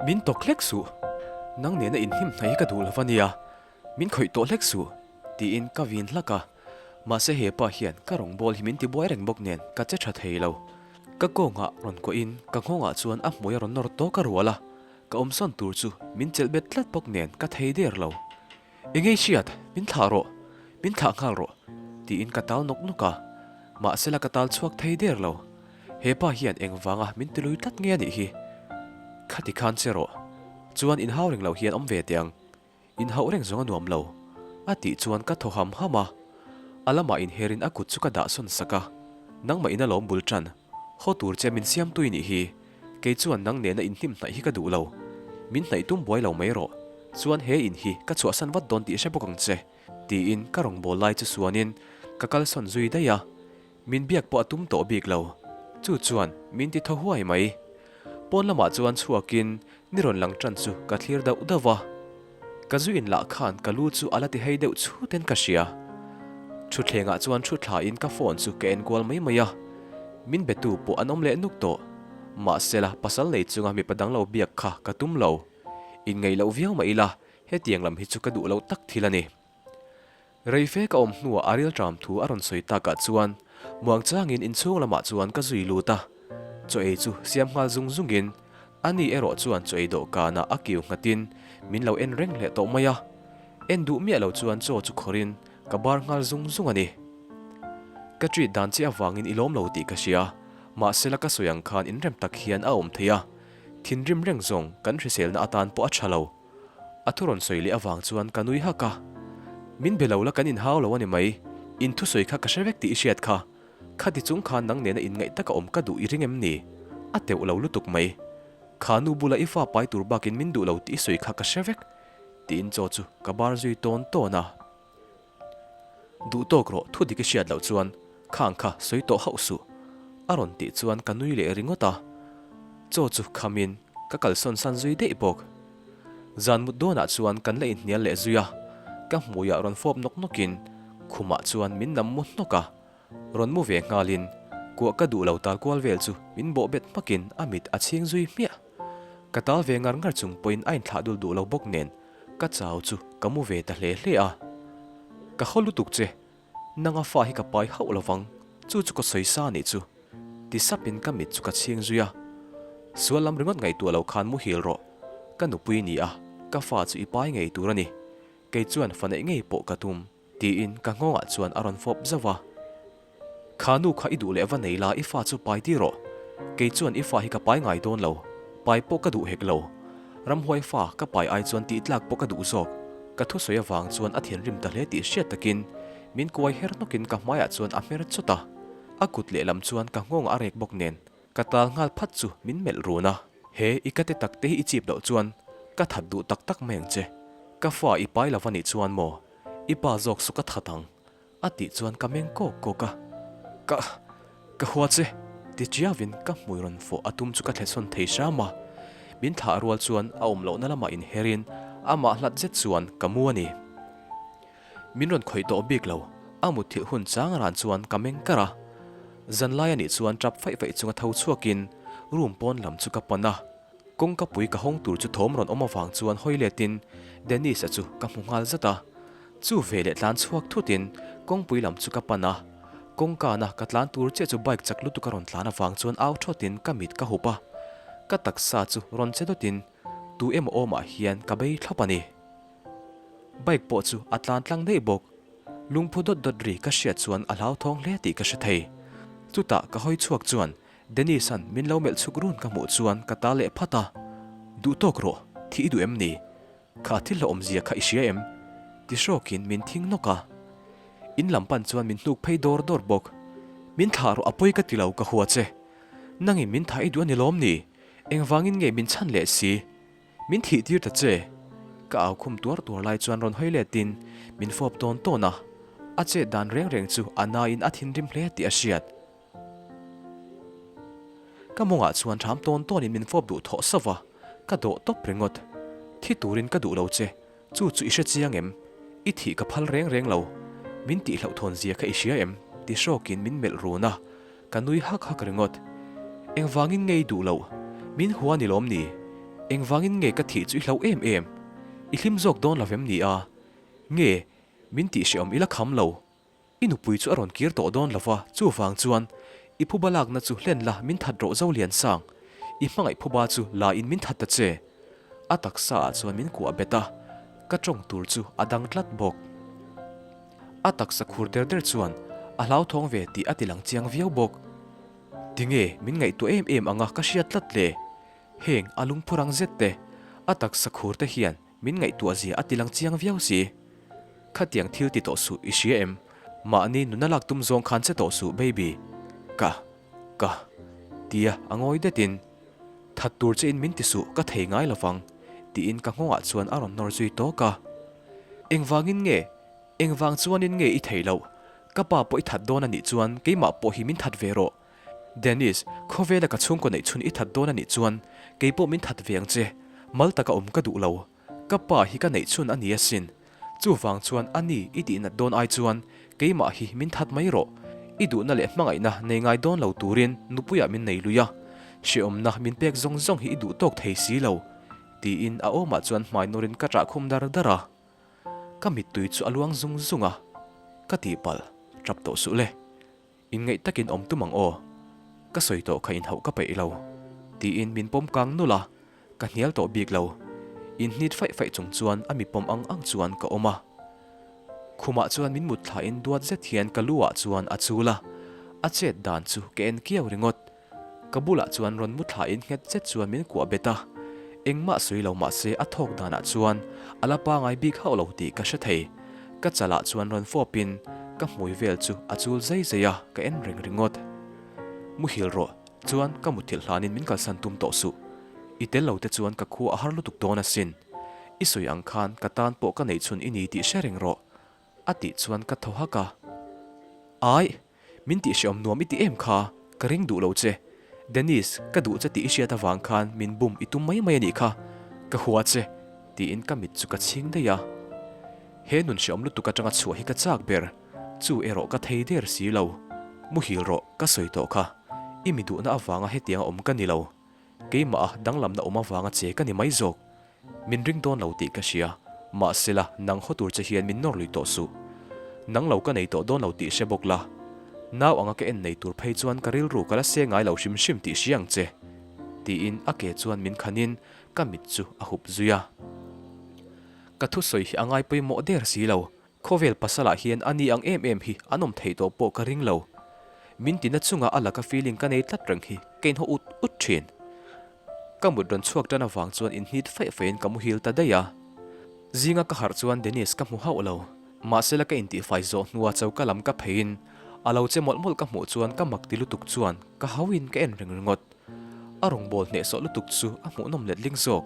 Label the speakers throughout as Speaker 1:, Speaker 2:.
Speaker 1: Min tawk hlek suh, nang nena inhnim hnaih hi ka duh lo va nia, min khawih tawh hlek suh, tiin ka vin hlak a. Mahse he pa hian ka rawngbâwl hi min tibuai reng bawk nen ka che tha thei lo. Ka kawngah rawn kuahin ka nghawngah chuan a hmui a rawn nawr tawk a rual a, ka awmsawn tur chu min chelh bet tlat bawk nen ka thei der lo. Engei hriat, min thlah rawh, min thlah nghal rawh, tiin ka tal nawk nawk a, mahsela ka tal chhuak thei der lo. He pa hian engvanga min tilui tlat nge a nih hi? Khati khan che rawh, chuan inhau reng lo hian awm ve teh ang, inhauh reng zawng a nuam lo, a tih chuan ka thaw ham ham a. A lamah inherin a kut chu ka dah sawn sak a, nangmah in alawm bul tan. Haw tur che min siam tui nih hi, kei chuan nang nena inhnim hnaih hi ka duh lo. Min hnaih tum buai lo mai rawh, chuan he in hi ka chhuahsan vat dawn tih hre bawk ang che, tiin ka rawngbâwl lai chu suanin ka kalsawn zui daih a. Min biak pawh a tum tawh bik lo, chu chuan min ti thaw huai mai. Pawn lamah chuan chhuakin ni rawn lang ṭan chu ka thlir dauh dauh va. Ka zu in lah khan ka lu chu a la ti hei deuh chhut in ka hria. Thutthlengah chuan thu thla in ka phone chu ka en kual mai mai a. Min be tu pawh an awm leh nuk tawh. Mahsela pasal nei chunga mipa dang lo biak kha ka tum lo. Inngaih loh viau mah ila hetiang lam hi chu ka duh lo tak thil a ni. Reife ka awm hnuah a rilṭam thu a rawn sawi takah chuan muangchangin inchhung lamah chuan ka zui lut a, chaw ei chu siam nghal zung zungin ani erawh chuan chaw ei dawhkanah a kiu nghatin min lo en reng leh tawh mai a, en duh miah lo chuan chaw chu khawrin ka bar nghal zung zung a ni. Ka treat dan che avangin i lawm lo tih ka hria, mahsela ka sawi ang khan inrem tak hian a awm thei a, thinrim reng zawng kan hriselna atan pawh a ṭha lo. A thu rawn sawi leh avang chuan ka nui hak a, Min be lo la kan inhau lo a ni mai, in thusawi kha ka hre vek tih i hriat kha, khati chung khan nang nena inngaih taka awm ka duh i ring em ni? A teuh lo lutuk mai. Kha nu bula i fa pai tur bakin min duh lo tih i sawi kha ka hre vek, tiin chaw chu ka bar zui tawn tawn a. Duh tawk rawh thu dik i hriat loh chuan khang kha sawi tawh hauh suh a rawn tih chuan ka nui leh ringawt a, chaw chu khamin ka kalsawn san zui daih bawk. Zan mut dawnah chuan kan la inhnial leh zui a, ka hmuiah rawn fawp nawk nawkin khumah chuan min nam mu hnawk a, rawn mu ve nghalin kuah ka duh lo tal kual vel chu min bawh bet hmakin a mit a chhing zui hmiah. Ka tal ve ngar ngar chung pawhin a inthlah dul duh lo bawk nen Ka chau chu ka mu ve ta hle hle a. Ka haw lutuk che, nanga fa hi ka pai hauh lovang, chu chu ka sawi sa anih chu. Ti sapin ka mit chu ka chhing zui a. Sual lam ringawt ngaihtuah lo khan muhil rawh, ka nupui ni a, ka fa chu i pai ngei tur a ni. Kei chuan fa neih ngei pawh ka tum. Tiin ka nghawngah chuan a rawn fawp zauh a. Kha nu kha i duh leh va nei la i fa chu pai ti rawh. Kei chuan i fa hi ka pai ngai dawn lo. Pai pawh ka duh hek lo. Ramhuai fa ka pai ai chuan tih tlak pawh ka duh zawk. Ka thusawi avang chuan a thinrim ta hle tih hriat takin min kuai her hnawkin ka hmaiah chuan a hmer chawt a. A kut lehlam chuan ka nghawngah a rek bawk nen ka tal nghal phat chu min melh run a. He i ka te tak te hi i chip loh chuan ka that duh tak tak mai ang che. Ka fa i pai lo va nih chuan maw i pa zawk chu ka that ang. A tih chuan ka meng kawk kawk a, Ka, ka hua che, ti chiavin ka hmui rawn fawh a tum chu ka thlechhawn thei hram a. Min thlah rual chuan a awm lohna lamah inherin amah hlat zet chuan ka mu a ni. Min rawn khawih tawh bik lo, a mutthilh hun chang ran chuan ka meng kar a. Zanlai a nih chuan tap faih faih chunga tho chhuakin room pawn lam chu ka pan a. Kawngka pui ka hawng tur chu thawm rawn awm avang chuan hawi letin Dennis-a chu ka hmu nghal zat a. Chu ve leh tlan chhuak thutin kawngpui lam chu ka pan a, kawngkana ka tlan tur chiah chu bike chak lutuk a rawn tlan avang chuan au thawtin ka mit ka hup a, ka taksa chu rawn che dawtin tu emaw awmah hian ka bei thlawp a ni. Bike pawh chu a tlan tlang daih bawk. Lungphu dawt dawt ri ka hriat chuan a hlauthawng hle tih ka hre thei. Chutah ka hawi chhuak chuan Dennis-a'n min lo melh chhuk run ka hmuh chuan ka ta leh phat a, Duh tawk rawh, thih i duh em ni? Kha thil hlauhawmzia kha i hria em? Ti hrawkin min thing nawk a. In lam pan chuan min hnuk phei dawr dawr bawk. Min thlah rawh a pawi ka ti lo ka hua che. Nangin min thah i duh a ni lawm ni? Engvangin nge min chhan leh si? Min thih tir ta che. Ka au khum tuar tuar lai chuan rawn hawi letin min fawp tawn tawn a. A chet dan reng reng chu a nain a thinrim hle tih a hriat. Ka mawngah chuan ṭham tawn tawnin min fawp duh thawh sauh va, ka dawh tawp ringawt. Thi turin ka duh lo che, chu chu i hre chiang em? I thih ka phal reng reng lo. Min tih hlauhthawn zia kha i hria em? ti hrawkin min melh run a, ka nui hak hak ringawt. Engvangin nge i duh loh? Min hua ni lawm ni? Engvangin nge ka thih chu i hlauh em em? I hlim zawk dawn lo vem ni a? Nge, min tih hrehawm i la kham lo? I nupui chu a rawn kir tawh dawn lo va, chuvang chuan i phuba lakna chu hlen la min that rawh zo lian sang. I hmangaih phuba chu la in min that ta che. A taksa ah chuan min kuah bet a, ka tawng tur chu a dang tlat bawk. A taksa khur der der chuan a hlauthawng ve tih a ti lang chiang viau bawk. Tinge min ngaihtuah em em anga ka hriat tlat le? Heng a lungphu rang zet te, a taksa khur te hian min ngaihtuah zia a ti lang chiang viau si. Khatiang thil ti tawh suh i hria em? Mahni nuna lak tum zawng khan che tawh suh baby. Ka. Ka. Tia a ngawi detin, That tur che in min ti suh ka thei ngai lovang tiin ka nghawngah chuan a rawn nawr zui tawk a. Engvangin nge? Engvang chuanin nge i thei loh? Ka pa pawh i that dawn a nih chuan keimah pawh hi min that ve rawh. Dennis, khawvela ka chhungkaw neih chhun i that dawn a nih chuan kei pawh min that ve ang che. Mal taka awm ka duh lo. Ka pa hi ka neih chhun a ni asin. Chuvang chuan a ni i tih nat dawn ai chuan keimah hi min that mai rawh. I duhna leh hmangaihna nei ngai dawn lo turin nupuiah min nei lui a. Hrehawmna min pek zawng zawng hi i duh tawk thei si lo. Tiin a awmah chuan hmai nawrin ka ṭah khum dar dar a. Ka mittui chu a luang zung zung a, ka tihpalh tap tawh suh le. Inngaih takin awm tum ang aw, ka sawi tawh kha inhauh ka peih lo, tiin min pawm kang nulh a, ka hnial tawh bik lo. Inhnit faih faih chung chuan a mi pawm ang ang chuan ka awm a. Khumah chuan min mut thlain duat zet hian ka lu ah chuan a chul a, a chet dan chu ka en kiau ringawt. Ka bulah chuan rawn mu thlain nghet zet chuan min kuah bet a, engmah sawi lo mah se a thawk danah chuan a la pangai bik hauh lo tih ka hre thei. Ka chalah chuan rawn fawpin ka hmui vel chu a chul zai zai a, ka en reng ringawt. Muhil rawh, chuan ka muthilh hlanin min kalsan tum tawh suh. I tel lo te chuan ka khua a har lutuk dawn asin. I sawi ang khan ka tan pawh ka neihchhun i ni tih hre reng rawh, a tih chuan ka thaw hak a. Aih! Min tih hreawm nuam i ti em kha, ka ring duh lo che. Dennis, ka duh che tih i hriat avang khan min bum i tum mai mai a nih kha, ka hua che, tiin ka mit chu ka chhing daih a. He nun hreawm lutuk atanga chhuah hi ka chak ber, chu erawh ka thei der si lo. Muhil rawh, ka sawi tawh kha, i mi duhna avanga hetianga awm ka ni lo. Keimah a danglamna awm avanga che ka ni mai zawk. Min ring dawn lo tih ka hria, mahsela nang haw tur che hian min nawr lui tawh suh. Nang lo ka nei tawh dawn lo tih hre bawk la. Nau anga ka en nei tur phei chuan ka rilru ka la se ngai lo hrim hrim tih hria ang che. Tiin a ke chuan min khanin ka mit chu a hup zui a. Ka thusawi hi a ngai pawimawh der si lo, Khawvel pasalah hian a ni ang em em hi an awm theih tawh pawh ka ring lo. Min tina chunga a laka feeling ka nei tlat reng hi ka inhaw ut ut thin. Ka mut rawn chhuak tan avang chuan inhnit faih faihin ka muhil ta daih a. Zinga ka harh chuan Dennis ka hmu hauh lo. Mahsela ka intihfai zawh hnua choka lam ka pheiin a lo che mawlh mawlh ka hmuh chuan ka mak ti lutuk chuan ka hauin ka en reng ringawt. A rawngbâwl hnehsawh lutuk chu a hmuhnawm letling zawk.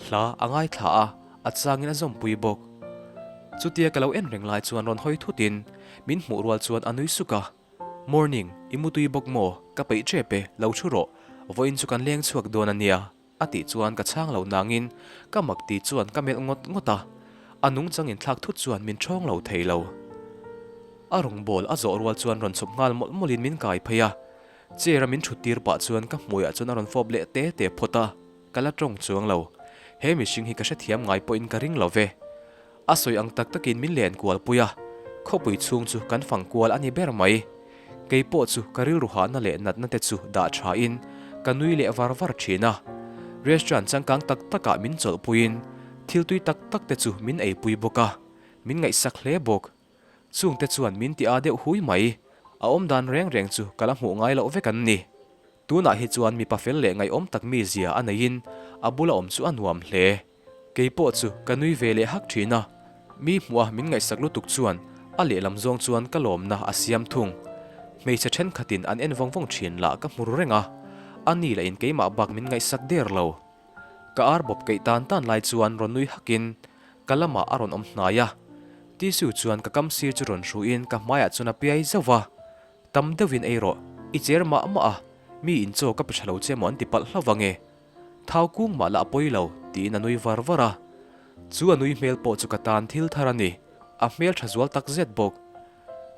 Speaker 1: Hla a ngaithla a, a changin a zawmpui bawk. Chutia ka lo en reng lai chuan rawn hawi thutin min hmuh rual chuan a nui suk a, Morning, i mutui bawk maw? Ka peih ṭep e, lo ṭhu rawh, vawiin chu kan leng chhuak dawn a nia, a tih chuan ka chhang lo nangin ka mak ti chuan ka melh ngawt ngawt a, a nungchang inthlak thut chuan min ṭhawng lo thei lo. A rawngbâwl a zawh rual chuan rawn chhawp nghal mawlh mawlhin min kai phei a, Chair a min thut tir pah chuan ka hmuiah chuan a rawn fawp leh te te phawt a, ka la tawng chuang lo. He mihring hi ka hrethiam ngai pawhin ka ring lo ve. A sawi ang tak takin min len kual pui a, khawpui chhung chu kan fang kual a ni ber mai. Kei pawh chu ka rilru hahna leh natna te chu dah tha in ka nui leh var var thin a. Restaurant changkang tak takah min chawlhpuiin thil tui tak tak te chu min eipui bawk a, min ngaihsak hle bawk. Chungte chuan min ti a deuh hui mai. A awm dan reng reng chu ka la hmuh ngai loh vek an ni. Tunah hi chuan mipa fel leh ngaihawm tak mizia a neiin a bula awm chu a nuam hle. Kei pawh chu ka nui ve leh hak thin a. Mi hmuh a min ngaihsak lutuk chuan a lehlam zawng chuan ka lawmna a siam thung. Hmeichhe thenkhatin an en vawng vawng thin lah ka hmur reng a. A ni lah in keimah bak min ngaihsak der lo. Ka ar bawp keih tan tan lai chuan rawn nui hakin ka lamah a rawn awm hnai a. Tissue chuan ka kam sir chu rawn hruin ka hmaiah chuan a piai zauh va. Tam deuhin ei rawh, i cher mah mah a, mi in chaw ka pe tha lo che maw an ti palh hlauh ange. Thau kung mah lah a pawi lo, tiin a nui var var a. Chu a nui hmel pawh chu ka tan thil thar a ni, a hmel tha zual tak zet bawk.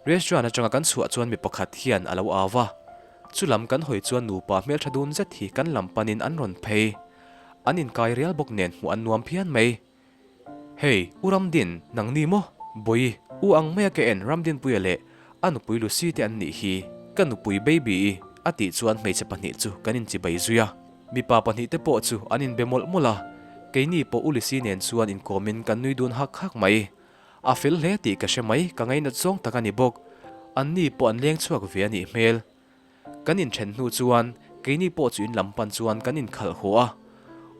Speaker 1: Restaurant atanga kan chhuah chuan mi pakhat hian a lo au va, chu lam kan hawi chuan nupa hmeltha dun zet hi kan lam panin an rawn phei. An inkai rial bawk nen hmuh an nuam phian mai. Hei, U Ramdin, nang ni maw? Bawi, U ang maia ka en Ramdinpuia leh a nupui Lucy te an nih hi. Ka nupui Baby-i a tih chuan hmeichhe pahnih chu kan inchibai zui a. Mipa pahnihte pawh chu an inbe mawlh mawlh a, keini pawh U Lucy nen chuan inkawmin kan nui dun hak hak mai. A fel hle tih ka hre mai, ka ngainat zawng tak a ni bawk. Anni pawh an leng chhuak ve a nih hmel. Kan inthen hnu chuan keini pawh chu in lam pan chuan kan inkhalh haw a.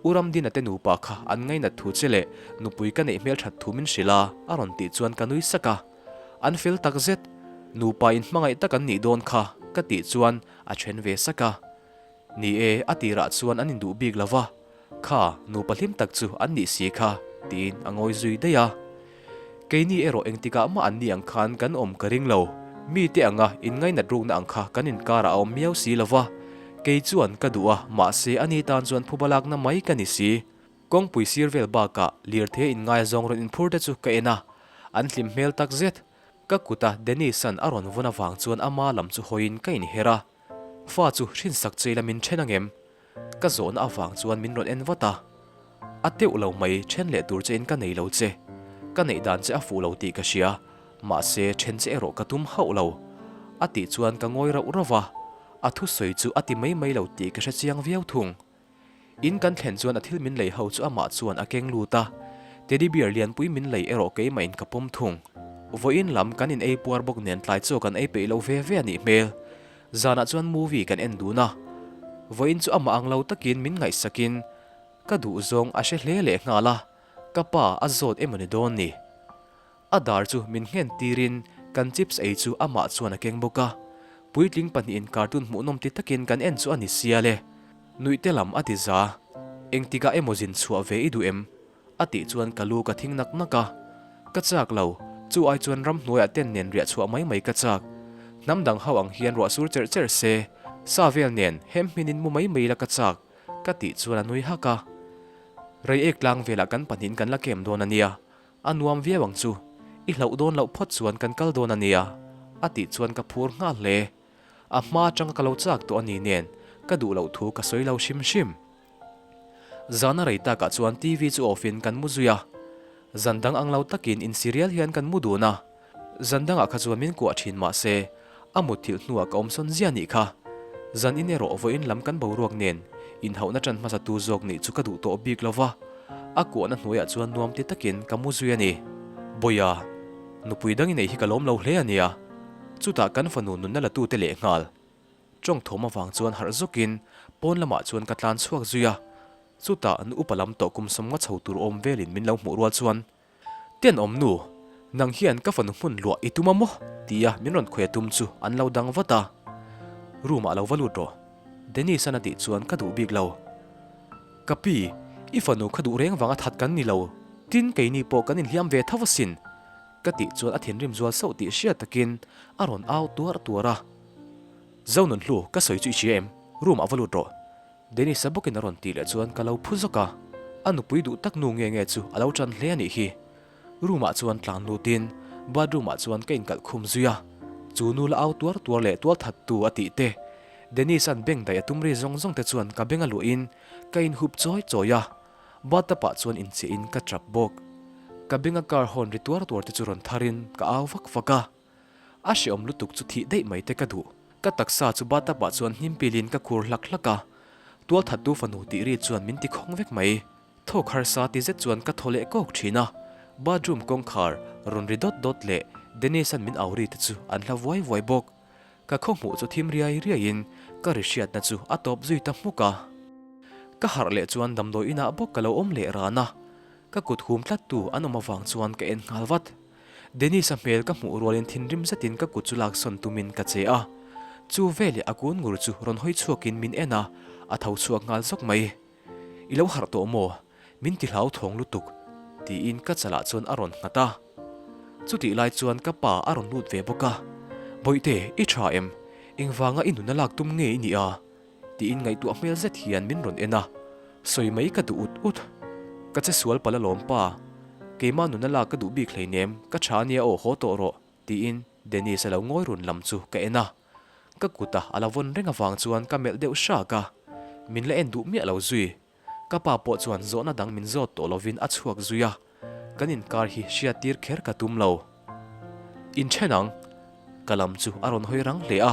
Speaker 1: U Ramdina te nupa kha an ngainat thu che leh nupui ka neih hmelthat thu min hrilh a, a rawn tih chuan ka nui sak a. An fel tak zet, nupa in hmangaih tak an nih dawn kha ka tih chuan a then ve sak a. Ni e, a tirah chuan an induh bik lo va, kha nupa hlim tak chu an nih si kha, tiin a ngawi zui daih a. Keini erawh engtikah mah an ni ang khan kan awm ka ring lo. Mite anga inngainat rukna ang kha kan inkarah a awm miau si lo va. Kei chuan ka duh a, mahse ani tan chuan phuba lakna mai ka ni si. Kawngpui sir vel bakah lirthei inngaia zawng rawn inphur te chu ka en a, an hlim hmel tak zet. Ka kuta Dennis-a'n a rawn vawn avang chuan ama lam chu hawiin ka inher a. Fa chu hrinsak chei la min then angem? Ka zawhna avang chuan min rawn en vat a. A teuh lo mai, then leh tur chein ka nei lo che. Ka neih dan che a fuh lo tih ka hria, mahse then che erawh ka tum hauh lo. A tih chuan ka ngawi rauh rauh a, a thusawi chu a ti mai mai lo tih ka hre chiang viau thung. In kan thlen chuan a thil min lei ho chu amah chuan a keng lut a, teddy bear lianpui min lei erawh keimahin ka pawm thung. Vawiin lam kan in ei puar bawk nen tlai chaw kan ei peih lo ve ve a nih hmel. Zanah chuan movie kan en dun a, vawiin chu amah ang lo takin min ngaihsakin ka duhzawng a hre hle leh nghal a, ka pa a zawt emaw ni dawn ni. A dar chu min nghen tirin kan chips ei chu amah chuan a keng bawk a, puitling pahnihin cartoon hmuhnawm ti takin kan en chu a ni sia le. Nuihte lam a ti za, engtikah emaw zin chhuah ve i duh em? A tih chuan ka lu ka thing nak nak a, ka chak lo, chu ai chuan ramhnuaiah ten nen riah chhuah mai mai ka chak. Hnam dang ho ang hian ruah sur cherh cherh se, sa vel nen hem hminin mu mai mai la ka chak, ka tih chuan a nui hak a. Rei ek tlang velah kan pahnihin kan la kem dawn a nia, a nuam viau ang chu, i hlauh dawn loh phawt chuan kan kal dawn a nia, a tih chuan ka phur nghal hle. A hma atanga ka lo chak tawh a ni nen, ka duh loh thu ka sawi lo hrim hrim. Zana rei takah chuan TV chu off in kan mu zui a. Zan dang ang lo takin insi rial hian kan mu dun a. Zan dangah kha chuan min kuah thin mah se, a mutthilh hnuah ka awm sawn zia nih kha. Zan in erawh vawiin lam kan boruak nen inhauhna tan hmasa tu zawk nih chu ka duh tawh bik lo va, a kuahna hnuaiah chuan nuam ti takin ka mu zui a ni. Bawiha, nupui dang i nei hi ka lawm lo hle a nia. Chutah kan fanu nunna la tute lehnghal. Tawng thawm avang chuan harh zawkin pawn lamah chuan ka tlan chhuak zui a, chutah nu upa lam tawh kum sawmnga chho tur awm velin min lo hmuh rual chuan, Tenawm nu, nang hian ka fanu hmun luah i tum a maw? tia min rawn khawih a tum chu an lo dang vat a, Room ah lo va lut rawh, Dennis-an a tih chuan ka duh bik lo. Ka pi, i fanu kha duh reng vanga that kan ni lo, tin keini pawh kan inhliam ve tho asin, ka tih chuan a thinrim zual sauh tih hriat takin a rawn au tuar tuar a. Zonunhlu, ka sawi chu i hria em? Room ah va lut rawh. Dennis-a bawkin a rawn tih leh chuan ka lo phu zawk a, a nupui duh tak nu nge nge chu a lo tan hle a nih hi. Room ah chuan tlan lutin bathroom ah chuan ka inkalh khum zui a, chu nu la au tuar tuar leh tual that tu a tih te, Dennis-a'n beng daih a tum ri zawng zawng te chuan ka beng a luahin ka inhup chawi chawi a, bathtub ah chuan inchiah in ka trap bawk. Ka beng a car horn ri tuar tuar te chu rawn tharin ka au vak vak a. A hreawm lutuk chu thih daih mai te ka duh. Ka taksa chu bathtub ah chuan hnim pilin ka khur hlak hlak a, tualthattu fanu tih ri chuan min ti khawng vek mai. Thawk harsa ti zet chuan ka thaw leh kawk thin a, bathroom kawngkhar rawn ri dawt dawt leh Dennis-a'n min au ri te chu an hla vuai vuai bawk. Ka khaw hmuh chu thim riai riaiin ka ri hriatna chu a tawp zui ta hmuk a. Ka harh leh chuan damdawi inah bawk ka lo awm leh ran a, ka kut hum tlattu an awm avang chuan ka en nghal vat. Dennis-a hmel ka hmuh rualin thinrim zetin ka kut chu laksawn tumin ka che a. Chu veleh a kun ngur chu rawn hawi chhuakin min en a, a tho chhuak nghal zawk mai. I lo harh tawh maw? Min ti hlauthawng lutuk, tiin ka chalah chuan a rawn nghat a. Chutih lai chuan ka pa a rawn lut ve bawk a. Bawihte, i tha em? Engvanga i nuna lak tum nge i nih a? Tiin ngaihtuah hmel zet hian min rawn en a, sawi mai ka duh ut ut. Ka che sual palh alawm pa, keimah nuna lak ka duh bik hleinem, ka tha ania aw haw tawh rawh, tiin Dennis a lo ngawi run lam chu ka en a. Ka kuta a la vawn reng avang chuan ka melh deuh hrak a, min la en duh miah lo zui. Ka pa pawh chuan zawhna dang min zawt tawh lovin a chhuak zui a, kan inkar hi hriattir kher ka tum lo. Inthen ang! Ka lam chu a rawn hawi rang hle a,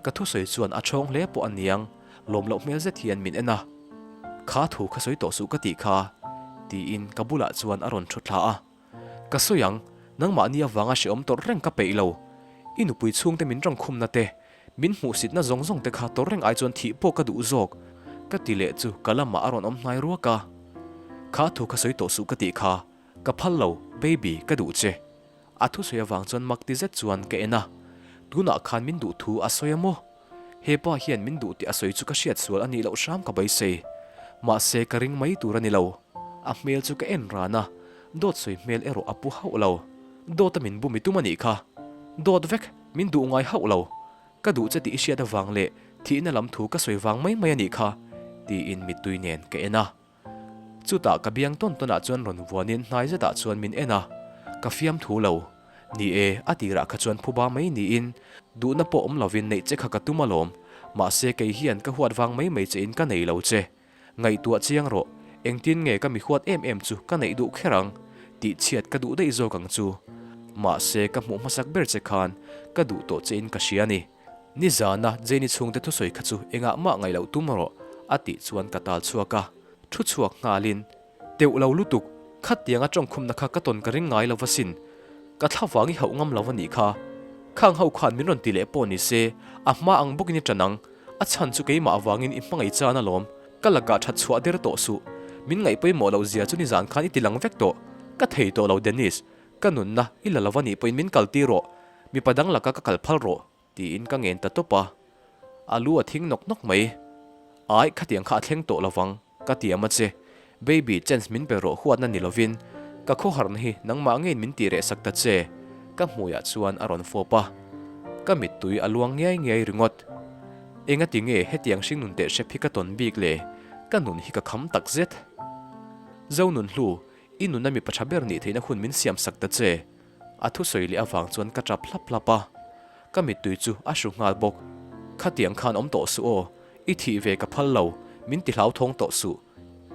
Speaker 1: ka thusawi chuan a chhawng hle pawh a niang, lawm loh hmel zet hian min en a. Kha thu kha sawi tawh suh ka tih kha, tiin ka bulah chuan a rawn thu thla a. Ka sawi ang, nangmahni avanga hrehawm tawrh reng ka peih lo. I nupui chhungte min rawng khumna te, min hmuhsitna zawng zawng te kha tawrh reng ai chuan thih pawh ka duh zawk, ka ti leh chu ka lamah a rawn awm hnai ruak a. Kha thu kha sawi tawh suh ka tih kha, ka phal lo, baby, ka duh che. A thusawi avang chuan mak ti zet chuan ka en a, tunah khan min duh thu a sawi a maw? He pa hian min duh tih a sawi chu ka hriat sual a nih loh hram ka beisei. Mahse ka ring mai tur a ni lo. A hmel chu ka en ran a, dawt sawi hmel erawh a pu hauh lo. Dawt a min bum i tum a nih kha. Dawt vek, min duh ngai hauh lo. Ka duh che tih i hriat avang leh thihna lam thu ka sawi vang mai mai a nih kha, tiin mittui nen ka en a. Chutah ka biang tawn tawnah chuan rawn vuanin hnai zetah chuan min en a, ka fiamthu lo. Ni e, a tirah kha chuan phuba mai niin duhna pawh awm lovin neih che kha ka tum alawm, mahse kei hian ka huat vang mai mai chein ka nei lo che. Ngaihtuah chiang rawh, engtin nge ka mi huat em em chu ka neih duh kher ang? Tih chhiat ka duh daih zawk ang chu. Mahse ka hmuh hmasak ber che khan ka duh tawh chein ka hria a ni. Nizana Jane-i chhungte thusawi kha chu engah mah ngaih loh tum rawh a tih chuan ka tal chhuak a, thu chhuak nghalin, Teuh lo lutuk, khatianga tawngkhumna kha ka tawn ka ring ngai lo va sin, ka thla vang i hauh ngam lo a nih kha. Khang ho khan min rawn ti leh pawh ni se, a hma ang bawkin i ṭan ang, a chhan chu keimah avangin i hmangaih chan alawm, ka lakah ṭhat chhuah der tawh suh, min ngaih pawimawh loh zia chu nizan khan i ti lang vek tawh, ka thei tawh lo Dennis, Ka nunna i la lo a nih pawhin min kal tir rawh, mipa dang laka ka kal phal rawh, tiin ka ngen ta tawp a. A lu a thing nawk nawk mai. Ai, khatiang kha a thleng tawh lovang, ka tiam a che. Baby, chance min pe rawh huatna ni lovin, ka khawharna hi nangmah ngeiin min tih reh sak ta che, ka hmuiah chuan a rawn fawp a. Ka mittui a luang ngiai ngiai ringawt. Engati nge hetiang hringnun teh hrep hi ka tawn bik le, ka nun hi ka kham takzet. Zonunhlu, I nuna mipa tha ber nih theihna hun min siam sak ta che. A thusawi leh avang chuan ka tap hlap hlap a. Ka mittui chu a hru nghal bawk. Khatiang khan awm tawh suh aw, i thih ve ka phal lo, min ti hlauthawng tawh suh,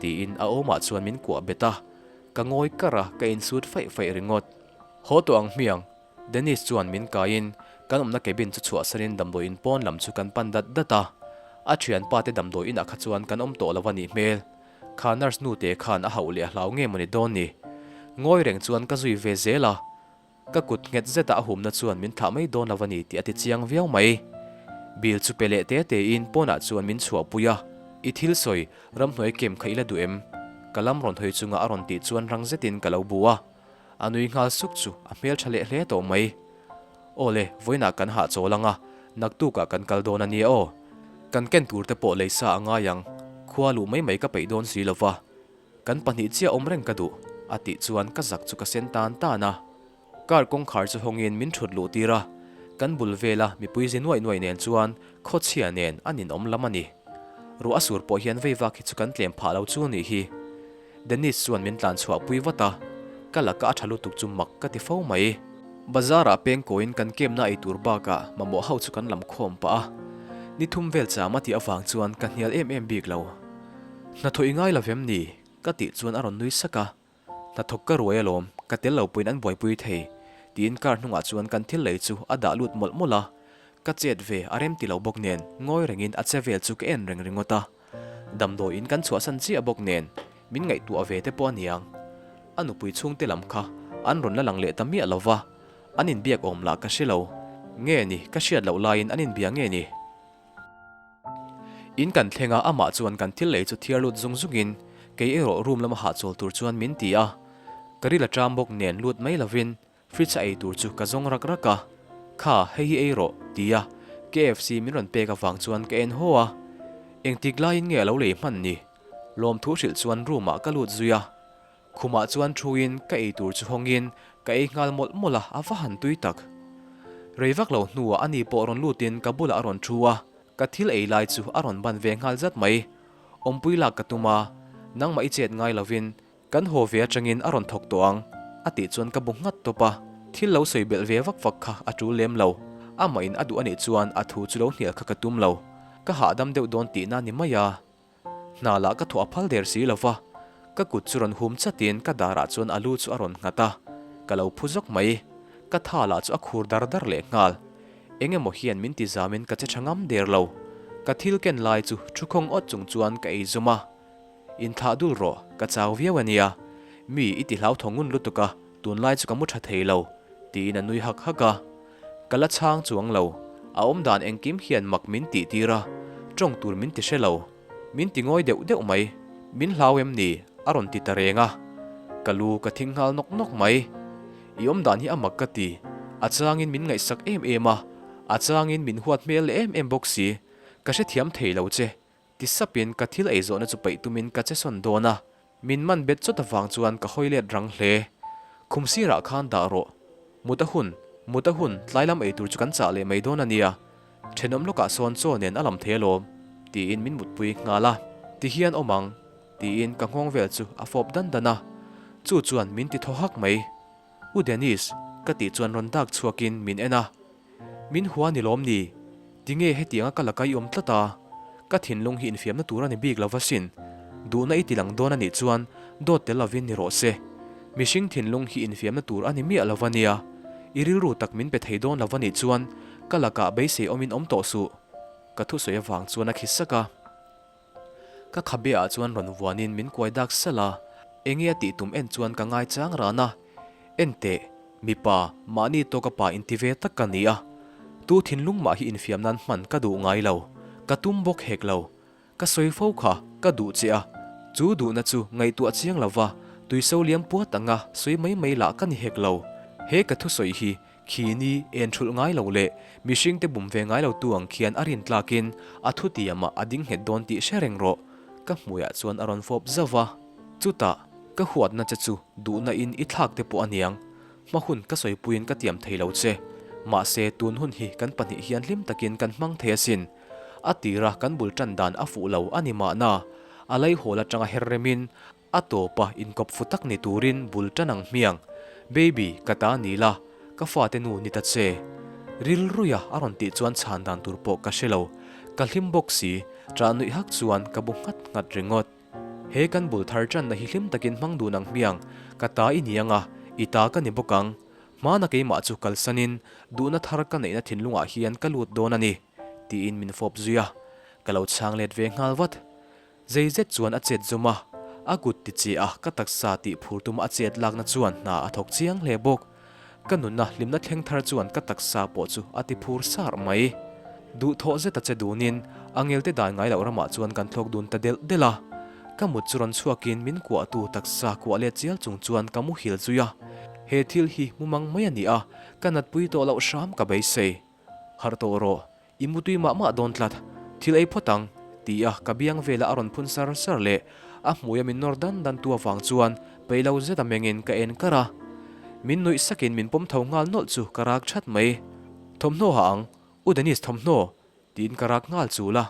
Speaker 1: tiin a awmah chuan min kuah bet a. Ka ngawi kar a, ka insut faih faih ringawt. Haw tawh ang hmiang, Dennis chuan min kaiin kan awmna cabin chu chhuahsanin damdawi in pawn lam chu kan pan dat dat a. A thianpa te damdawi inah kha chuan kan awm tawh lo a nih hmel. Kha nurse nu te khan a hauh leh a hlau nge mawni dawn ni? Ngawi reng chuan ka zui ve zel a, ka kut nghet zeta a humna chuan min thlah mai dawn lo a ni tih a ti chiang viau mai. Bill chu pe leh te tein pawnah chuan min chhuahpui a, I thil sawi, ramhnuai kem kha i la duh em? Ka lam rawn hawi chunga a rawn tih chuan rang zetin ka lo bu a, a nui nghal suk chu a hmeltha leh hle tawh mai. Aw le, vawiinah kan hahchawl ang a, naktukah kan kal dawn a nia aw. Kan ken tur te pawh lei sa a ngai ang, khua luh mai mai ka peih dawn si lo va. Kan pahnih chiah awm reng ka duh, a tih chuan ka zak chu ka sen tan tan a. Car kawngkhar chu hawngin min thut luh tir a, kan bul vela mipui zi nuaih nuaih nen chuan khawchhia nen a ninawm lam a ni. Ruah a sur pawh hian veivak hi chu kan tlem phah lo chu a nih hi. Dennis chuan min tlan chhuah pui vat a, ka laka a tha lutuk chu mak ka ti fo mai. Bazar ah peng kawiin kan kemna ei tur bakah mamawh ho chu kan lam khawm pah a, ni thum vel cham a tih avang chuan ka hnial em em bik lo. Hnathawh i ngai lovem ni? ka tih chuan a rawn nui sak a, Hnathawk ka ruai alawm, ka tel lo pawhin an buaipui thei, tiin car hnungah chuan kan thil lei chu a dah lut mawlh mawlh a, ka chet ve a rem ti lo bawk nen ngawi rengin a che vel chu ka en reng ringawt a. Damdawi in kan chhuahsan chiah bawk nen min ngaihtuah ve te pawh a niang. A nupui chhungte lam kha an rawn la lang leh ta miah lo va, an inbiak awm lah ka hre lo. Nge ni, ka hriat loh laiin an inbia nge ni? In kan thleng a, amah chuan kan thil lei chu thiar lut zung zungin kei erawh room lama hahchawl tur chuan min ti a. Ka ril a ṭam bawk nen lut mai lovin Fridge a ei tur chu ka zawng rak rak a, Kha, hei hi ei rawh, ti a KFC min rawn pek avang chuan ka en haw a. Engtik laiin nge a lo lei hman ni? Lawmthu hrilh chuan room ah ka lut zui a. Khumah chuan thuin ka ei tur chu hawngin ka ei nghal mawlh mawlh a, a va han tui tak. Rei vak lo hnuah ani pawh rawn lutin ka bulah a rawn thu a, ka thil ei lai chu a rawn ban ve nghal zat mai. Awmpui lak ka tum a, nangmah i chet ngai lovin Kan haw ve atangin a rawn thawk tawh ang, a tih chuan ka bu nghat tawp a, thil lo sawi belh ve vak vak kha a tul lem lo. Amah in a duh a nih chuan a thu chu lo hnial kha ka tum lo. Ka hahdam deuh dawn tihna ni mai a. Hna lah ka thawh a phal der si lo va, ka kut chu rawn hum chatin ka darah chuan a lu chu a rawn nghat a, ka lo phu zawk mai. Ka tha lah chu a khur dar dar leh nghal. Eng emaw hian min ti zamin ka che tha ngam der lo. Ka thil ken lai chu thu khawng awt chung chuan ka ei zum a. Inthlah dul rawh, ka chau viau a nia. Mi i ti hlauthawng ngun lutuk a, tunlai chu ka mu tha thei lo, tiin a nui hak hak a. Ka la chhang chuang lo, a awmdan engkim hian mak min tih tir a, tawng tur min ti hre lo. Min ti ngawi deuh deuh mai, min hlau em ni? a rawn ti ta reng a. Ka lu ka thing nghal nawk nawk mai. I awmdan hi a mak ka ti, a changin min ngaihsak em em a, a changin min huat hmel leh em em bawk si. Ka hrethiam thei lo che, Ti sapin ka thil ei zawhna chu peih tumin ka che sawn dawn a, min man bet chawt avang chuan ka hawi let rang hle. Khum sirah khan dah rawh. Mut a hun, mut a hun, tlai lam ei tur chu kan chah leh mai dawn a nia. Thenawm lawkah sawn chaw nen a lam thei alawm, tiin min mutpui nghal a. Ti hian awm ang, tiin ka nghawng vel chu a fawp dan dan a. Chu chuan min ti thaw hak mai. U Dennis, ka tih chuan rawn dak chhuakin min en a. Min hua ni lawm ni? Tinge hetianga ka laka i awm tlat a? Ka thinlung hi infiamna tur a ni bik lo va sin. Duhna i tilang dawn a nih chuan dawt tel lovin ni rawh se. Mihring thinlung hi infiamna tur a ni miah lo va nia. I rilru tak min pe thei dawn lo va nih chuan ka lakah beisei awmin awm tawh suh. Ka thusawi avang chuan a khi sak a. Ka khabe ah chuan rawn vuanin min kuai dak salh a, enge a tih tum en chuan ka ngai chang ran a, En teh, mipa, mahni tawka pa inti ve tak ka ni a, tu thinlung mah hi infiam nan hman ka duh ngai lo, ka tum bawk hek lo, ka sawi fo kha ka duh che a, chu duhna chu ngaihtuah chiang lo va, tuiso liam puat anga sawi mai mai lah ka ni hek lo, he ka thusawi hi Khi ni en thulh ngai lo leh mihringte bum ve ngai lo tu ang khian a rin tlakin a thutiamah a ding nghet dawn tih hre reng rawh, ka hmuiah chuan a rawn fawp zauh va. Chutah, ka huatna che chu duhna in i thlak te pawh a niang. Hma hun ka sawipuiin ka tiam thei lo che. Mahse, tun hun hi kan pahnih hian hlim takin kan hmang thei asin. A tira kan bul tan dan a fuh lo a ni mahna, a laihawl atanga her remin A tawpa inkawp fu tak ni turin bul tan ang hmiang. Baby, ka ta ni la, ka fate nu ni ta che. Rilruia a rawn tih chuan chhan dan tur pawh ka hre lo. Ka hlim bawk si, ṭah nuih hak chuan ka bu nghat nghat ringawt. He kan bul thar ṭanna hi hlim takin hmang dun ang hmiang, ka ta i ni ang a, i ta ka ni bawk ang. Hmana keimah chu kalsanin duhna thar ka neihna thinlungah hian ka lut dawn a ni, tiin min fawp zui a. Ka lo chhang let ve nghal vat. Zei zet chuan a chet zawm a, a kut ti che a ka taksa tih phur tuma a chet lakna chuan hna a thawk chiang hle bawk. Ka nunna hlimna thleng thar chuan ka taksa pawh chu a ti phur sar mai. Duhthawh zet a che dunin a ngelte dan ngai loh ramah chuan kan thlawk dun ta delh delh a. Ka mut chu rawn chhuakin min kuahtu taksa kuah let chial chung chuan ka muhil zui a. He thil hi mumang mai a ni a, ka natpui tawh loh hram ka beisei. Harh tawh rawh, I mutui mah mah dawn tlat, thil ei phawt ang, ti a ka biang vela a rawn phun sar sar leh a hmuia min nawr dan dan tu avang chuan peih lo zet a mengin ka en kar a. Min nuih sakin min pawm tho nghal nawlh chu ka rak that mai. Thawmhnaw ha ang, U Dennis thawmhnaw, tiin ka rak nghal chul a.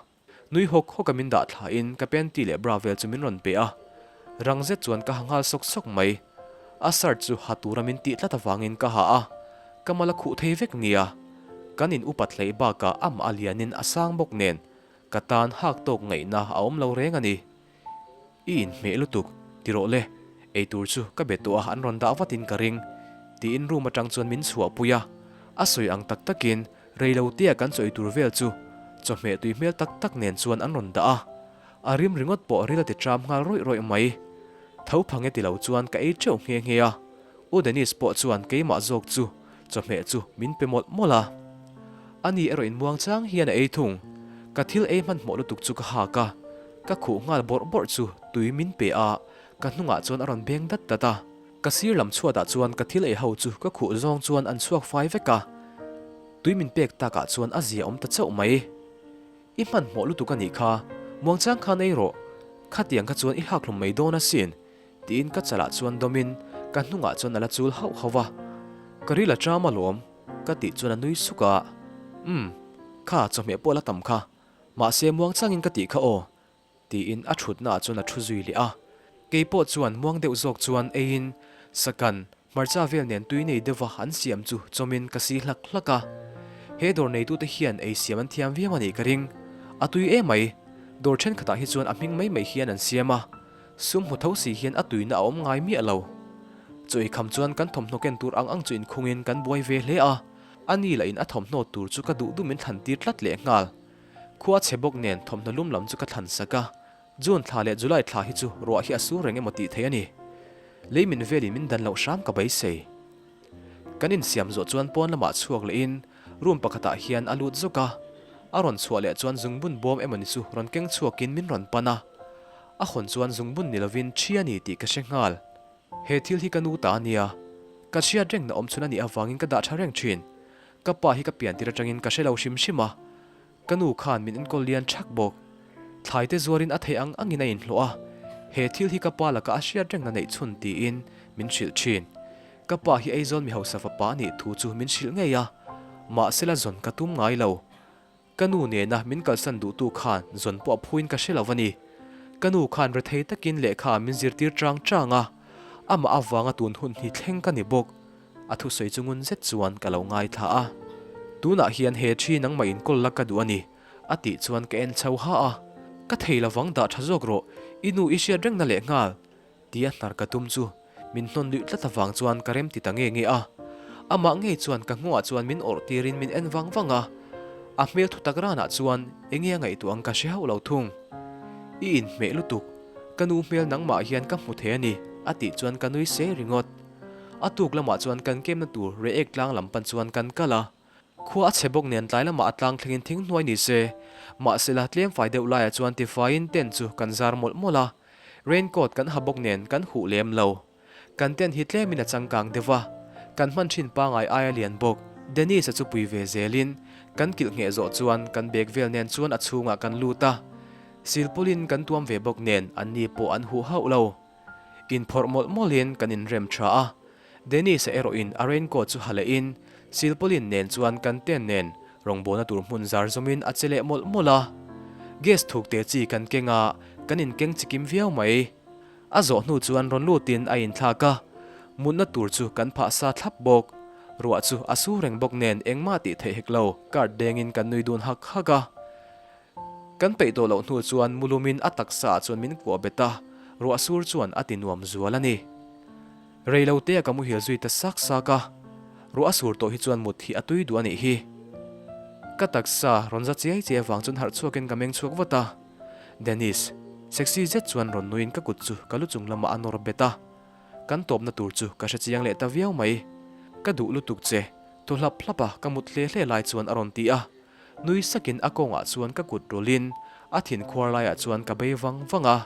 Speaker 1: Nui hawk hawk a min dah thla in ka panty leh bra vel chu min rawn pe a, rang zet chuan ka ha nghal sawk sawk mai. A shirt chu ha tura min tih tlat avangin ka ha a, ka mal a khuh thei vek nia. Kan in upat hleih bakah amah a lianin a sang bawk nen ka tan hak tawk ngaihna a awm lo reng a ni. I inhmeh lutuk, ti rawh le, eitur chu ka be tawh a an rawn dah vatin ka ring, tiin room atang chuan min chhuahpui a, a sawi ang tak takin Reilotea kan chawi tur vel chu chawhmeh tui hmel tak tak nen chuan an rawn dah a, a rim ringawt pawh ril a ti ṭam nghal rawih rawih mai. Tho phang e ti lo chuan ka ei ṭeuh nghe nghe a, U Dennis pawh chuan keimah zawk chu chawhmeh chu min pe mawlh mawlh a. Ani erawh in muang chang hian a ei thung. Ka thil ei hmanhmawh lutuk chu ka hak a, ka khuh nghal bawrh bawrh chu tui min pe a, ka hnungah chuan a rawn beng dat dat a. Ka sir lam chhuatah chuan ka thil ei ho chu ka khuh zawng chuan an chhuak fai vek a, tui min pek takah chuan a zia awm ta chauh mai. I hmanhmawh lutuk a nih kha, muangchang khan ei rawh, khatiang kha chuan i hak hlum mai dawn asin, tiin ka chalah chuan dawmin ka hnungah chuan a la chul hauh hauh a. Ka ril a ṭam alawm, ka tih chuan a nui suk a, Umm, kha chawhmeh pawh la tam kha, mahse muangchangin ka tih kha aw, Tiin a thutnaah chuan a thu zui leh a. Kei pawh chuan muang deuh zawk chuan eiin sakan hmarcha vel nen tui nei deuha an siam chu chawmin ka si hlak hlak a. He dawr neitute hian ei siam an thiam viau a nih ka ring. A tui emai. Dawr thenkhatah hi chuan a hming mai mai hian an siam a, sum hmu tho si hian a tuina a awm ngai miah lo. Chaw ei kham chuan kan thawmhnaw ken tur ang ang chu inkhungin kan buai ve hle a, a ni lah in a thawmhnaw tur chu ka duh duh min thlan tir tlat leh nghal. Khua chhe bawk nen thawmhnaw lum lam chu ka thlan sak a, June thla leh July thla hi chu ruah hi a sur reng emaw tih theih a ni. Lei min velin min dan loh hram ka beisei. Kan insiam zawh chuan pawn lamah chhuak lehin room pakhatah hian a lut zawk a, a rawn chhuah leh chuan zungbun bawm emawni chu rawn keng chhuakin min rawn pan a, a hawn chuan zungbun ni lovin thi a ni tih ka hre nghal. He thil hi ka nu ta a nia, ka hriat rengna awm chhun a nih avangin ka dah tha reng thin. Ka pa hi ka pian tir atangin ka hre lo hrim hrim a, Ka nu khan min enkawl lian thak bawk. Thlai te zuarin a theih ang angin a inhlawh a, he thil hi ka pa laka a hriat rengna neih chhun tiin min hrilh thin. Ka pa hi Aizawl mi hausa fapa a nih thu chu min hrilh ngei a, mahse la zawn ka tum ngai lo. Ka nu nena min kalsan duhtu khan zawn pawh a phuin ka hre lo a ni. Ka nu khan rethei takin lehkha min zirtir chang chang a, amah avanga tun hun hi thleng ka ni bawk. A thusawi chu ngun zet chuan ka lo ngaithla a. Tunah hian he thi nangmah inkawl la ka duh a ni, a tih chuan ka en chho ha a. Ka thei lovang dah tha zawk rawh, i nu i hriat rengna leh nghal, tia hnar ka tum chu min hnawn luih tlat avang chuan ka rem ti ta nge nge a. Amah ngei chuan ka nghawah chuan min awrh tirin min en vang vang a. A hmel thu tak ranah chuan enge a ngaihtuah ang ka hre hauh lo thung. I inhmeh lutuk, ka nu hmel nangmah hian ka hmu thei a ni, a tih chuan ka nui sei ringawt. A tuk lamah chuan kan kemna tur Reiek tlang lam pan chuan kan kal a. Khua a chhe bawk nen tlai lamah a tlang thlengin thing hnuai ni se. Mahsela tlem fai deuh laiah chuan tifaiin tent chu kan zar mawlh mawlh a. Rain coat kan ha bawk nen kan huh lem lo. Kan tent hi tlemin a changkang deuh a. Kan hman thin pangai aia lian bawk. Dennis-a chu pui ve zelin kan kilh ngheh zawh chuan kan bag vel nen chuan a chhungah kan lut a. Silpawlin kan tuam ve bawk nen anni pawh an huh hauh lo. Inphawrh mawlh mawlhin kan inrem tha a, Dennis-a erawhin a raincoat chu ha lehin silpaulin nen chuan kan tent nen rawngbawlna tur hmun zar zawmin a che leh mawlh mawlh a. Gas thuk te chi kan keng a, kan inkeng chikim viau mai. A zawh hnu chuan rawn lutin a inthlak a, mutna tur chu kan phah sa thlap bawk. Ruah chu a su reng bawk nen engmah tih theih hek lo, card dengin kan nui dun hak hak a. Kan peih tawh loh hnu chuan mulumin a taksa ah chuan min kuah bet a, ruah sur chuan a ti nuam zual a ni. Rei lo te a ka muhil zui ta sak sak a, ruah a sur tawh hi chuan mut hi a tui duh a nih hi. Ka taksa rawn za chiai chiai avang chuan harh chhuakin ka meng chhuak vat a, Dennis, sexy zet chuan rawn nuiin ka kut chu ka lu chung lamah a nawr bet a, kan tawpna tur chu ka hre chiang leh ta viau mai. Ka duh lutuk che, thaw hlap hlap a ka mut hle hle lai chuan a rawn ti a. Nui sakin a kawngah chuan ka kut rawlhin a thin khuar laiah chuan ka bei vang vang a.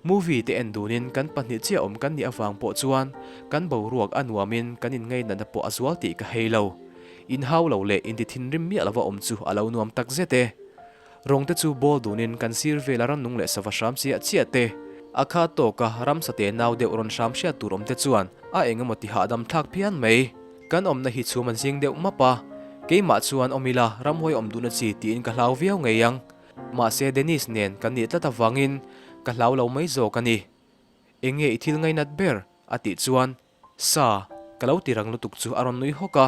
Speaker 1: Movie te en dunin kan pahnih chiah awm kan nih avang pawh chuan kan boruak a nuamin kan inngainatna pawh a zual tih ka hei lo. Inhau lo leh inti thinrim miah lova awm chu a lo nuam tak zet e. Rawng te chu bawl dunin kan sir vela rannung leh sava hram chiah chiah te, a kha tawka ramsa te nau deuh rawn hram hriat tur awm te chuan a eng emaw ti hahdam thlak phian mai. Kan awmna hi chhum an zing deuh map a, keimah chuan awm ila ramhuai awm duhna chi tiin ka hlau viau ngei ang. Mahse Dennis nen kan nih tlat avangin ka hlau lo mai zawk a ni. Enge i thil ngainat ber? a tih chuan Sa, ka lo ti rang lutuk chu a rawn nui hawk a.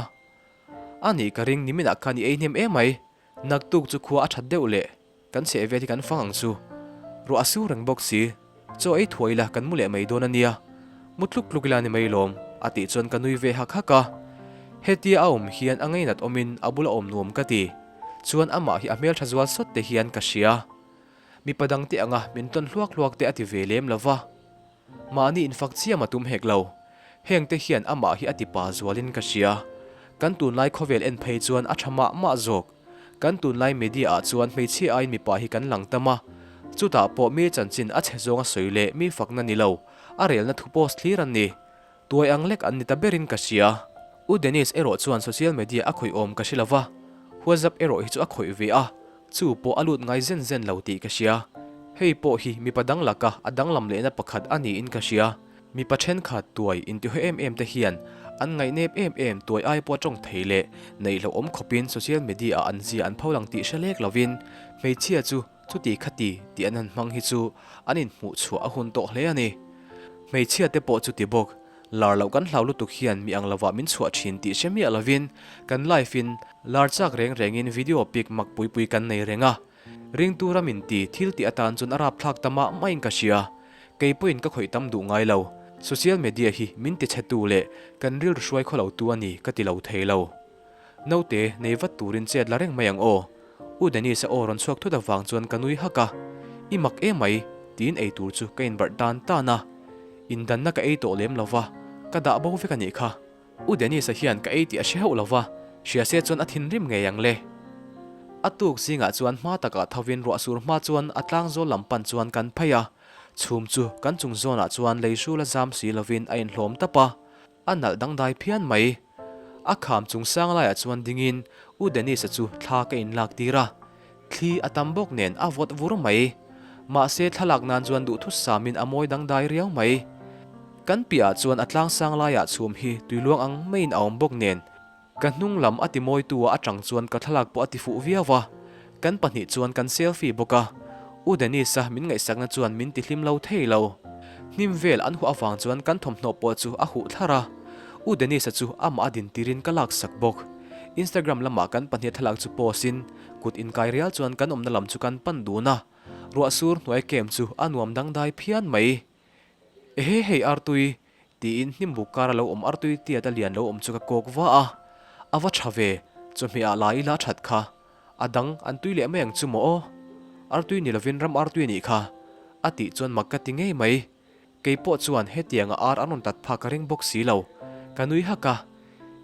Speaker 1: A nih ka ring niminah khan i ei hnem emai, naktuk chu khua a that deuh leh. Kan chheh vel hi kan fang ang chu. Ruah a su reng bawk si. Chaw ei thuai ila kan mu leh mai dawn a nia. Mu tluk tluk ila ni mai lawm, a tih chuan ka nui ve hak hak a. Hetia a awm hian a ngainat awmin a bula awm nuam ka ti. Chuan amah hi a hmeltha zual sawt te hian ka hria. Mipa dangte anga min tawn hluak hluak te a ti ve lem lo va. Mahni infak chiam a tum hek lo. Hengte hian amah hi a ti pa zualin ka hria. Kan tunlai khawvel en phei chuan a tha mah mah zawk. Kan tunlai media ah chuan hmeichhia aiin mipa hi kan lang tam a. Chutah pawh mi chanchin a chhe zawnga sawi leh mi fakna ni lo, a relna thu post thlir an ni. Tuai ang lek an ni ta berin ka hria. U Dennis erawh chuan social media a khawih awm ka hre lo va, WhatsApp erawh hi chu a khawih ve a, chu pawh a lut ngai zen zen lo tih ka hria. Hei pawh hi mipa dang laka a danglam lehna pakhat a niin ka hria. Mipa thenkhat tuai intihawi em em te hian an ngaihnep em em tuai ai pawh a tawng thei leh neih hlauhawm khawpin social media ah an zia an pho lang tih hre lek lovin hmeichhia chu Chuti khati tih an han hmang hi chu an inhmuh chhuah a hun tawh hle a ni. Hmeichhia te pawh chuti bawk, lar loh kan hlau lutuk hian mi ang lovah min chhuah thin tih hre miah lovin kan life in lar chak reng rengin video pic mak pui pui kan nei reng a. Ringtu ram in ti thil tih atan chuan a rapthlak ta mah mah in ka hria. Kei pawhin ka khawih tam duh ngai lo. Social media hi min ti chhetu leh kan rilru hruai khaw lo tu a ni ka ti lo thei lo. Naute, nei vat turin chet la reng mai ang aw. U Dennis-a aw rawn chhuak thut avang chuan ka nui hak a. I mak emai, tiin ei tur chu ka inbarh tan tan a. Indanna ka ei tawh lem lo va, ka dah bo vek a nih kha. U Dennis-a hian ka ei tih a hre hauh lo va, hria se chuan a thinrim ngei ang le. A tuk zingah chuan hma takah thovin ruah sur hma chuan a tlang zawl lam pan chuan kan phei a, chhum chu kan chung zawnah chuan lei hrul a zam si lovin a inhlawm tap a, a nalh dangdai phian mai. A kham chung sang laiah chuan dingin U Dennis-a chu thla ka inlak tir a, thli a tam bawk nen a vawt vur mai. Mahse thlalak nan chuan duhthusam in a mawi dangdai riau mai. Kan piahah chuan a tlang sang laiah chhum hi tuiluang ang maiin a awm bawk nen ka hnung lam a ti mawitu a atang chuan ka thlalak pawh a ti fuh viau a, kan pahnih chuan kan selfie bawk a, U Dennis-a min ngaihsakna chuan min ti hlim lo thei lo. Hnim vel an huh avang chuan kan thawmhnaw pawh chu a huh thlar a, U Dennis-a chu amah a din tirin ka laksak bawk. Instagram lamah kan pahnih thlalak chu post in kut inkai rial chuan kan awmna lam chu kan pan dun a, ruah sur hnuai kem chu a nuam dangdai phian mai. Ehe hei artui, tiin hnim buk kara lo awm artui tiat a lian lo awm chu ka kawk va a, a va tha ve, chawhmeh ah la ila that kha, a dang an tui leh mai ang chu maw aw? Artui ni lovin ram artui a nih kha, a tih chuan mak ka ti ngei mai. Kei pawh chuan hetianga ar an rawn tat phak ka ring bawk si lo. Ka nui hak a,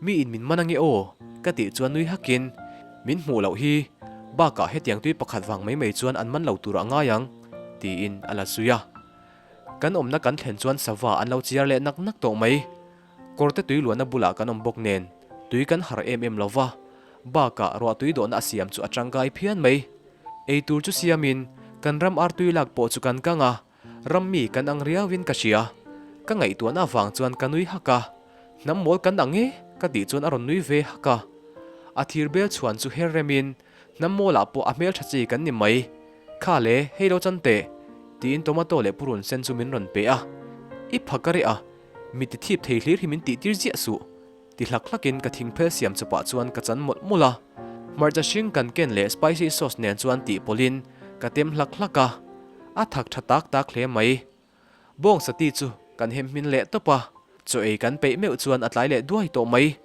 Speaker 1: Mi in min man ange aw? ka tih chuan nui hakin, Min hmuh loh hi, bakah hetiang tui pakhat vang mai mai chuan an man lo tur a ngai ang, tiin a la zui a. Kan awmna kan thlen chuan sava an lo chiar leh nak nak tawh mai. Kawrte tui luahna bulah kan awm bawk nen, tui kan harh em em lo va, bakah ruah tui dawhna a siam chu a tangkai phian mai. Ei tur chu siamin, kan ram ar tui lak pawh chu kan kang a, Ram mi kan ang riauin ka hria. Ka ngaihtuahna avang chuan ka nui hak a. Hnam mawl kan ang e, ka tih chuan a rawn nui ve hak a. A thir bel chhuan chu her remin, hnam mawlah pawh a hmeltha chi kan ni mai. Kha le, hei lo chan teh, tiin tomato leh purun sen chu min rawn pe a. I pha ka reh a, mi ti thip thei hlir hi min tih tir ziah suh. Ti hlak hlakin ka thingphel siam chawpah chuan ka chan mawlh mawlh a. Hmarcha hring kan ken leh spicy sauce nen chuan tih pawlhin ka tem hlak hlak a. A thak tha tak tak hle mai. Bawng sati chu kan hem hmin leh tawp a. Chaw ei kan peih meuh chuan a tlai leh duai tawh mai.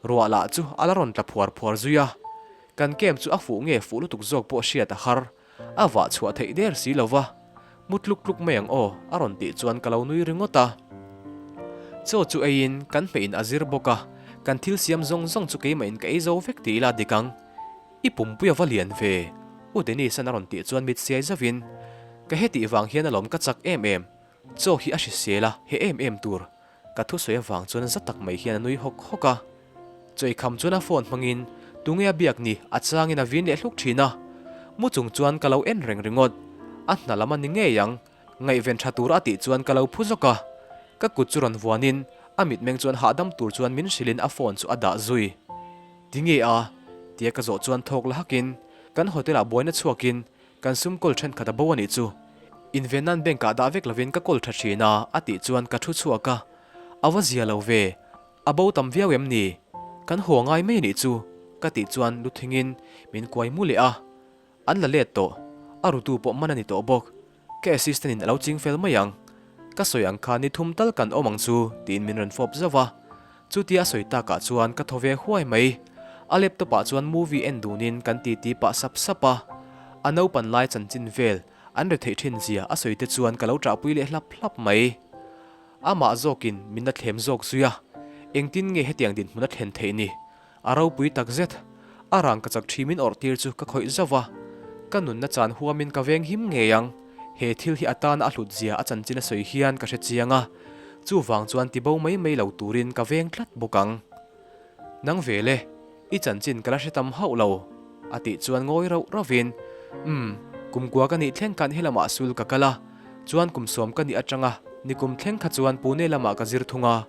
Speaker 1: Ruah lah chu a la rawn tla phuar phuar zui a. Kan camp chu a fuh nge fuh lutuk zawk pawh hriat a har. A vah chhuah theih der si lo va, Mu tluk tluk mai ang aw, a rawn tih chuan ka lo nui ringawt a. Chaw chu eiin kan hmeihin a zir bawk a, kan thil siam zawng zawng chu keimahin ka ei zo vek ti ila dik ang. I pumpui a va lian ve, U Dennis-a'n a rawn tih chuan mit siai zauhin, Ka hetih vang hian alawm ka chak em em, chaw hi a hrisel a, he em em tur. Ka thusawi avang chuan za tak mai hian a nui hawk hawk a. Chawikham chuan a phone hmangin tunge a biak ni a changin a vin leh hluk thin a. Mu chung chuan ka lo en reng ringawt. A hna lam a ni ngei ang. Ngaihven tha tur a tih chuan ka lo phu zawk a. Ka kut chu rawn vuanin a mitmeng chuan hahdam tur chuan min hrilhin a phone chu a dah zui. Tinge a? Tia ka zawh chuan thawk la hakin kan hotel ah buaina chhuakin Kan sum kawl thenkhat a bo a nih chu. Inven nan bank ah dah vek lovin ka kawl tha thin a, a tih chuan ka thu chhuak a. A va zia lo ve. A bo tam viau em ni? Kan haw ngai mai a nih chu, ka tih chuan lu thingin min kuai mu leh a. An la let tawh. A rutu pawh man a ni tawh bawk. Ka assistant in a lo ching fel mai ang. Ka sawi ang khan ni thum tal kan awm ang chu, tiin min rawn fawp zauh a. Chutia a sawi takah chuan ka thaw ve huai mai. A laptop ah chuan movie en dunin kan titi pah sap sap a. A naupan lai chanchin vel an retheih thin zia a sawi te chuan ka lo ṭahpui leh hlap hlap mai. Amah zawkin min la thlem zawk zui a, engtin nge hetiang dinhmun a thlen theih ni? A ropui takzet. A rang ka chak thi min awrh tir chu ka khawih zauh a. Ka nunna chan huamin ka veng him ngei ang. He thil hi a tana a hlut zia a chanchin a sawi hian ka hre chiang a. Chuvang chuan ti bo mai mai lo turin ka veng tlat bawk ang. Nang ve le, i chanchin ka la hre tam hauh lo, a tih chuan ngawi rauh rauhin, Umm, kumkua ka nih thleng khan helamah sul ka kal a, chuan kum sawm ka nih atanga nikum thleng kha chuan Pune lamah ka zir thung a.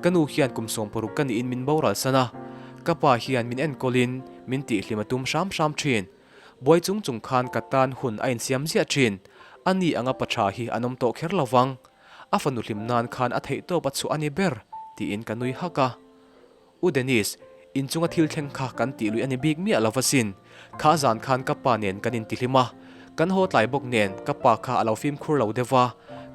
Speaker 1: Ka nu hian kum 60 ka niin min boral san a, ka pa hian min enkawlin min tihhlim a tum hram hram thin. Buai chung chung khan ka tan hun a insiam ziah thin. A ni anga pa tha hi an awm tawh kher lo vang. A fanu hlim nan khan a theihtawp a chhuah a ni ber, tiin ka nui hak a. U Dennis, Inchunga thil thleng kha kan tih luih a ni bik miah lo va sin. Kha zan khan ka pa nen kan intihlim a, kan haw tlai bawk nen ka pa kha a lo fimkhur lo deuh va,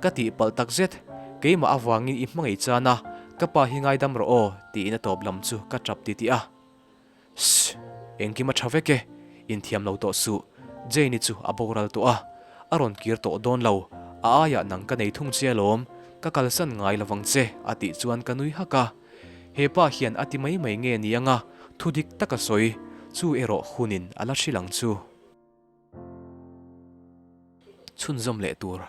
Speaker 1: ka tihpalh tak zet. Keimah avangin i hmangaih chan a, ka pa hi ngaidam rawh aw, tiin a tawp lam chu ka tap titih a. Shh! Engkim a tha vek e, inthiam lo tawh suh. Jane-i chu a boral tawh a, a rawn kir tawh dawn lo. A aiah nang ka nei thung che alawm, ka kalsan ngai lovang che, a tih chuan ka nui hak a. He pa hian a ti mai mai nge ni anga thu dik tak a sawi, chu erawh hunin a la hrilh ang chu. Chhunzawm leh tur.